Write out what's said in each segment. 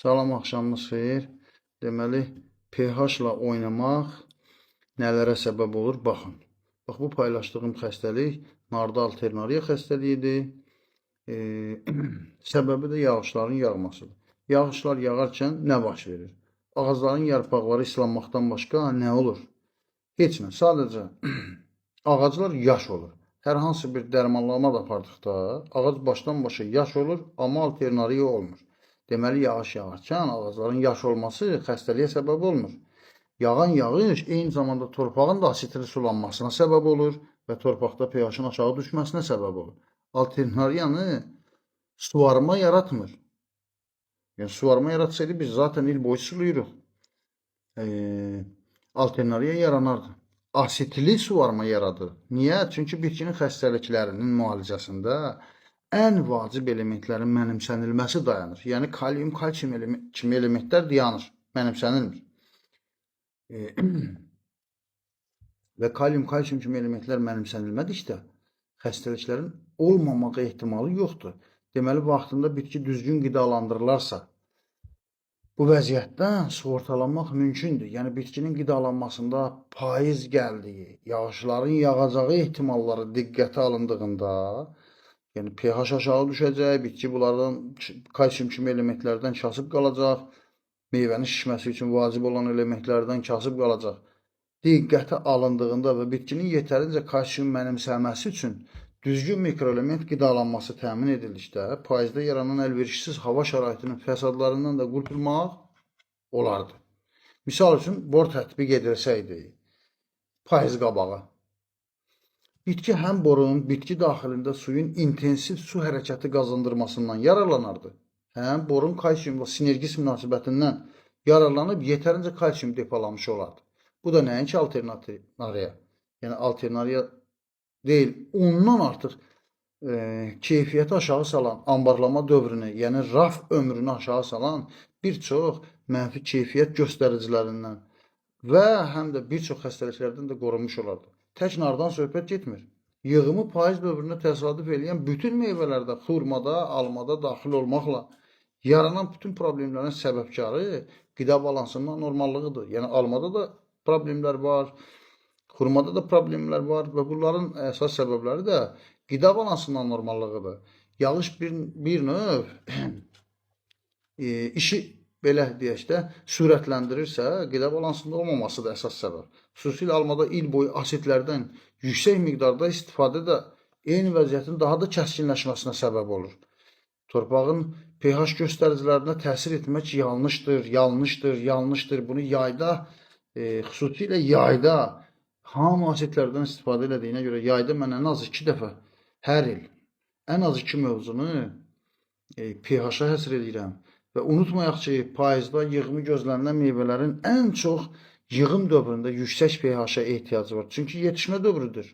Salam, axşamınız xeyir. Deməli, pH-la oynamaq nələrə səbəb olur? Baxın. Bax, bu paylaşdığım xəstəlik narda alternariya xəstəliyidir. Səbəbi də yağışların yağmasıdır. Yağışlar yağarkən nə baş verir? Ağacların yarpaqları islanmaqdan başqa nə olur? Heç nə. Sadəcə ağaclar yaş olur. Hər hansı bir dərmanlama da apardıqda ağac başdan başa yaş olur, amma alternariya olmur. Deməli, yağış yağarkən ağacların yaş olması xəstəliyə səbəb olmur. Yağan yağış eyni zamanda torpağın da asitli sulanmasına səbəb olur və torpaqda pH-ın aşağı düşməsinə səbəb olur. Alternariyanı suvarma yaratmır. Yəni suvarma yaratsaydı biz zaten il boyu sulayırıq. Alternariya yaranardı. Asitli suvarma yaradır. Niyə? Çünki bitkinin xəstəliklərinin müalicəsində ən vacib elementlərin mənimsənilməsi dayanır. Yəni kalium, kalsium kimi elementlər dayanır, mənimsənilmir. Və kalium, kalsium kimi elementlər mənimsənilmədikdə xəstəliklərin olmamağı ehtimalı yoxdur. Deməli, vaxtında bitki düzgün qidalandırılarsa, bu vəziyyətdən sığortalanmaq mümkündür. Yəni bitkinin qidalanmasında payız gəldiyi, yağışların yağacağı ehtimalları diqqətə alındığında, yəni pH aşağı düşəcək, bitki bunlardan kalsium kimi elementlərdən kasıb qalacaq, meyvənin şişməsi üçün vacib olan elementlərdən kasıb qalacaq. Diqqətə alındığında və bitkinin yetərincə kalsium mənimsəməsi üçün düzgün mikroelement qidalanması təmin edildikdə, payızda yaranan əlverişsiz hava şəraitinin fəsadlarından da qurtulmaq olardı. Misal üçün, bor tətbiq edilsəydi, payız qabağı, bitki həm borun bitki daxilində suyun intensiv su hərəkəti qazandırmasından yararlanardı, həm borun kalsiumla sinergist münasibətindən yararlanıb yetərincə kalsium depolamış olardı. Bu da nəinki alternariya, yəni alternariya deyil, ondan artıq keyfiyyəti aşağı salan, ambarlama dövrünü, yəni raf ömrünü aşağı salan bir çox mənfi keyfiyyət göstəricilərindən və həm də bir çox xəstəliklərdən də qorunmuş olardı. Tək nardan söhbət getmir. Yığımı payız dövrünə təsadüf eləyən bütün meyvələrdə, xurmada, almada daxil olmaqla yaranan bütün problemlərin səbəbkarı qida balansının normallığıdır. Yəni almada da problemlər var, xurmada da problemlər var və bunların əsas səbəbləri də qida balansının normallığıdır. Yağış bir növ işi belə deyək də sürətləndirirsə, qida balansında olmaması da əsas səbəb. Xüsusilə almada il boyu asitlərdən yüksək miqdarda istifadə də eyni vəziyyətin daha da kəskinləşməsinə səbəb olur. Torpağın pH göstəricilərinə təsir etmək yanlışdır, yanlışdır, yanlışdır. Bunu yayda, xüsusilə yayda hamı asitlərdən istifadə elədiyinə görə yayda mən ən az 2 dəfə hər il ən az 2 mövzunu pH-a həsr edirəm. Və unutmayaq ki, payızda yığımı gözlənilən meyvələrin ən çox yığım dövründə yüksək pH-a ehtiyacı var. Çünki yetişmə dövrüdür.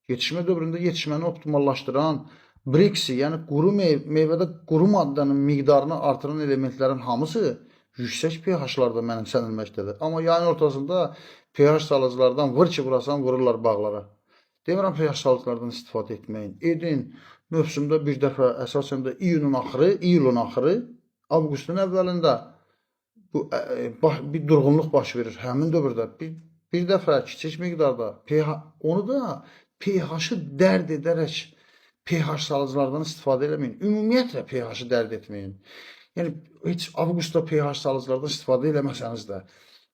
Yetişmə dövründə yetişməni optimallaşdıran Brix-i, yəni quru meyvədə quru maddənin miqdarını artıran elementlərin hamısı yüksək pH-larda mənimsənilməkdədir. Amma yayın ortasında pH salıcılardan vır ki vurasan vururlar bağlara. Demirəm pH salıcılardan istifadə etməyin. Edin. Mövsümdə bir dəfə, əsasən də iyunun axırı, iyulun axırı, avqustun əvvəlində bu bir durğunluq baş verir. Həmin dövrdə bir dəfə kiçik miqdarda pH, onu da pH-ı dərd edərək pH salıcılardan istifadə eləməyin. Ümumiyyətlə pH-ı dərd etməyin. Yəni heç avqustda pH salıcılardan istifadə eləməsəniz də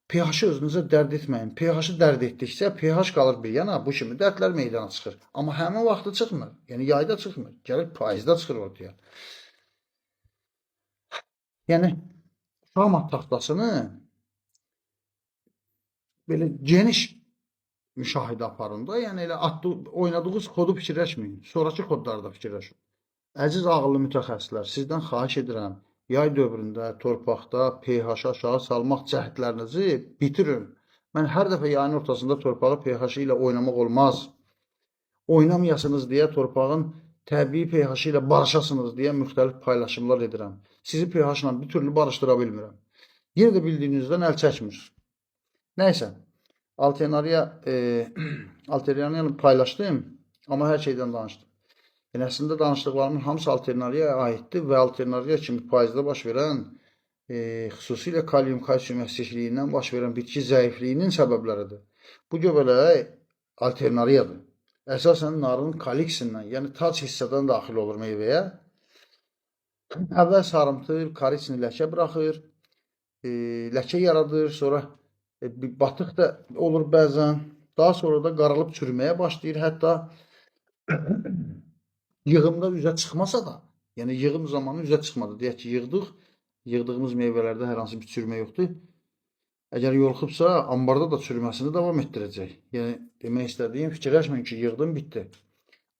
pH-ı özünüzə dərd etməyin. pH-ı dərd etdikcə pH qalır bir yana, bu kimi dərdlər meydana çıxır. Amma həmin vaxtı çıxmır. Yəni yayda çıxmır. Gəlir payızda çıxır ortaya. Yəni şahmat taxtasını belə geniş müşahidə aparın da. Yəni elə atdı, oynadığınız xodu fikirləşməyin. Sonrakı xodları da fikirləşin. Əziz ağıllı mütəxəssislər, sizdən xahiş edirəm, yay dövründə torpaqda pH-ı aşağı salmaq cəhdlərinizi bitirin. Mən hər dəfə yayın ortasında torpağı pH ilə oynamaq olmaz. Oynamayasınız deyə torpağın təbii pH ilə barışasınız deyə müxtəlif paylaşımlar edirəm. Sizi pH ilə bir türlü barışdıra bilmirəm. Yenə də bildiyinizdən əl çəkmir. Nəysə, alternariyanı paylaşdım, amma hər şeydən danışdım. Yəni əslində danışdıqlarımın hamısı alternariyaya aiddir və alternariya kimi payızda baş verən xüsusilə kalium, kalsium əksikliyindən baş verən bitki zəifliyinin səbəbləridir. Bu göbələk alternariyadır. Əsasən narın kaliksindən, yəni tac hissədən daxil olur meyvəyə. Əvvəl sarımtıl, koriçni ləkə buraxır, ləkə yaradır, sonra bir batıq da olur bəzən. Daha sonra da qaralıb çürüməyə başlayır. Hətta yığımda üzə çıxmasa da, yəni yığım zamanı üzə çıxmadı. Deyək ki, yığdıq, yığdığımız meyvələrdə hər hansı bir çürümə yoxdur. Əgər yoluxubsa, ambarda da çürüməsini davam etdirəcək. Yəni demək istədiyim, fikirləşməyin ki, yığdım, bitdi.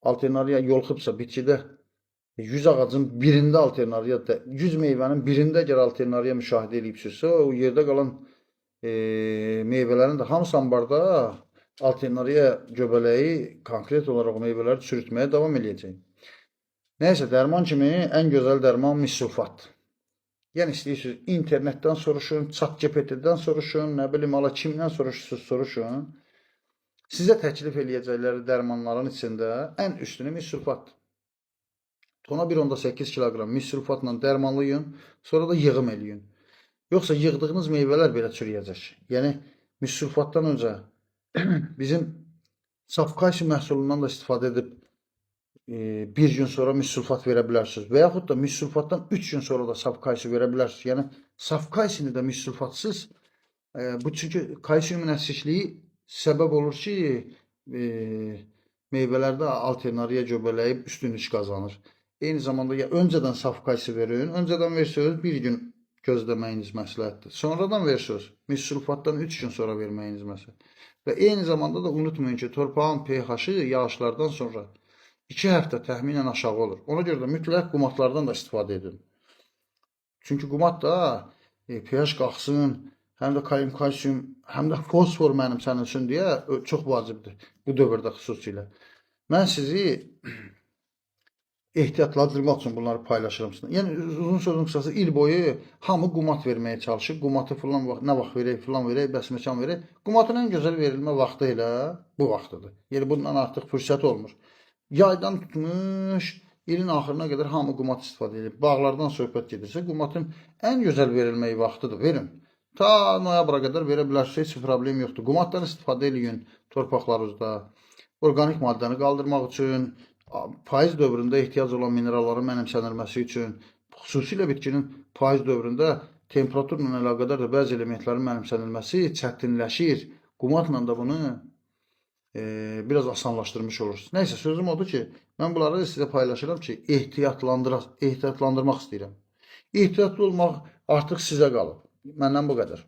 Alternariya yoluxubsa, bitkidə 100 ağacın birində alternariya, 100 meyvənin birində əgər alternariya müşahidə eləyibsinizsə, o yerdə qalan meyvələrin də hamısı ambarda alternariya göbələyi konkret olaraq o meyvələri çürütməyə davam eləyəcək. Nəysə, dərman kimi ən gözəl dərman mis sulfatdır. Yəni istəyirsiniz internetdən soruşun, ChatGPT-dən soruşun, nə bilim, ala kimdən soruşursunuz, soruşun. Sizə təklif eləyəcəkləri dərmanların içində ən üstünü mis sulfatdır. Tona 1,8 kiloqram mis sulfatla dərmanlayın, sonra da yığım eləyin. Yoxsa yığdığınız meyvələr belə çürüyəcək. Yəni mis sulfatdan öncə bizim saf kalsium məhsulundan da istifadə edib bir gün sonra mis sulfat verə bilərsiniz. Və yaxud da mis sulfatdan 3 gün sonra da saf kalsium verə bilərsiniz. Yəni saf kalsini də mis sulfatsız, bu çünki kalsiumun əksikliyi səbəb olur ki, meyvələrdə alternariya göbələyi üstünlük qazanır. Eyni zamanda ya öncədən saf kalsi verin, öncədən versəniz bir gün gözləməyiniz məsləhətdir. Sonradan versəniz, mis sulfatdan 3 gün sonra verməyiniz məsləhətdir. Və eyni zamanda da unutmayın ki, torpağın pH-ı yağışlardan sonra 2 həftə təxminən aşağı olur. Ona görə də mütləq qumatlardan da istifadə edin. Çünki qumat da pH qalxsın, həm də kalium, kalsium, həm də fosfor mənimsənilsin deyə çox vacibdir bu dövrdə xüsusilə. Mən sizi ehtiyatlandırmaq üçün bunları paylaşıram sizinlə. Yəni uzun sözün qısası, il boyu hamı qumat verməyə çalışır. Qumatı filan vaxt, nə vaxt verək, filan verək, bəs məkan verək. Qumatın ən gözəl verilmə vaxtı elə bu vaxtıdır. Yəni bundan artıq fürsət olmur. Yaydan tutmuş ilin axırına qədər hamı qumat istifadə edir. Bağlardan söhbət gedirsə, qumatın ən gözəl verilməyi vaxtıdır. Verin. Ta noyabra qədər verə bilərsiniz, heç problem yoxdur. Qumatdan istifadə eləyin torpaqlarınızda. Orqanik maddəni qaldırmaq üçün, payız dövründə ehtiyac olan mineralların mənimsənilməsi üçün, xüsusilə bitkinin payız dövründə temperaturla əlaqədar da bəzi elementlərin mənimsənilməsi çətinləşir. Qumatla da bunu biraz asanlaşdırmış olursunuz. Nəysə, sözüm odur ki, mən bunları sizə paylaşıram ki, ehtiyatlandırmaq istəyirəm. Ehtiyatlı olmaq artıq sizə qalıb. Məndən bu qədər.